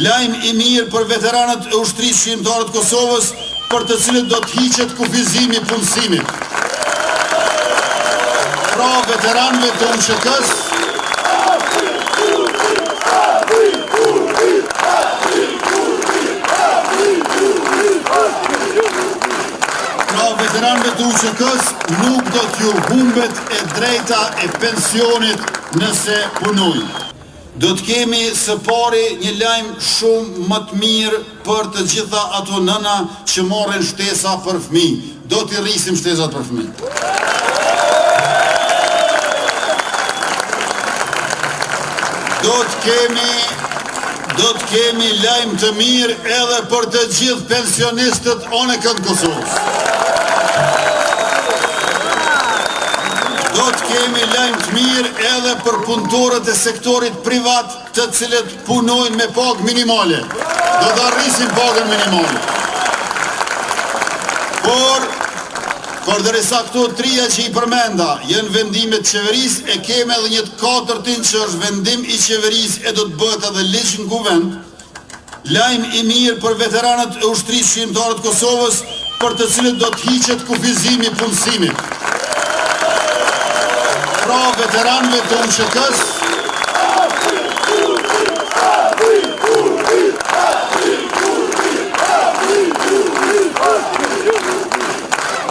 Lajm i mirë për veteranët e Ushtrisë Çlirimtare të Kosovës, për të cilët do të hiqet kufizimi i punësimit. Pra veteranëve të UÇK-së, Pra veteranëve të UÇK-së nuk do t'ju humbet e drejta e pensionit nëse punojnë. Do të kemi së pari një lajm shumë më të mirë për të gjitha ato nëna që marrin shtesa për fëmijë. Do t'i rrisim shtesat për fëmijë. Do të kemi do të kemi lajm të mirë edhe për të gjithë pensionistët anekënd Kosovës. Do të kemi lajm të mirë edhe për punëtorët e sektorit privat të cilët punojnë me pagë minimale. Do ta rrisim pagën minimale. Por, përderisa këto trija që i përmenda janë vendime të qeverisë, e kemi edhe një të katërtin që është vendim i qeverisë e do të bëhet edhe ligj në kuvend, Lajm i mirë për veteranët e Ushtrisë Çlirimtare të Kosovës, për të cilët do të hiqet kufizimi i punësimit. Pra veteranëve të UÇK-së,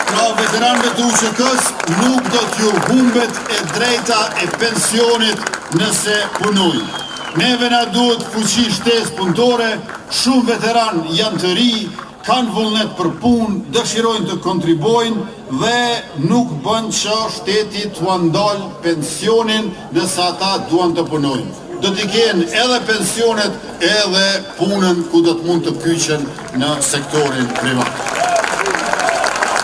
Pra veteranëve të UÇK-së nuk do t'ju humbet e drejta e pensionit nëse punojnë. Neve na duhet fuqi shtesë punëtore, shumë veteranë janë të ri, kanë vullnet për punë, dëshirojnë të kontribuojnë dhe nuk bën që shteti t'ua ndalë pensionin nëse ata duan të punojnë. Do t'i kenë edhe pensionet edhe punën ku do të mund të kyçen në sektorin privat.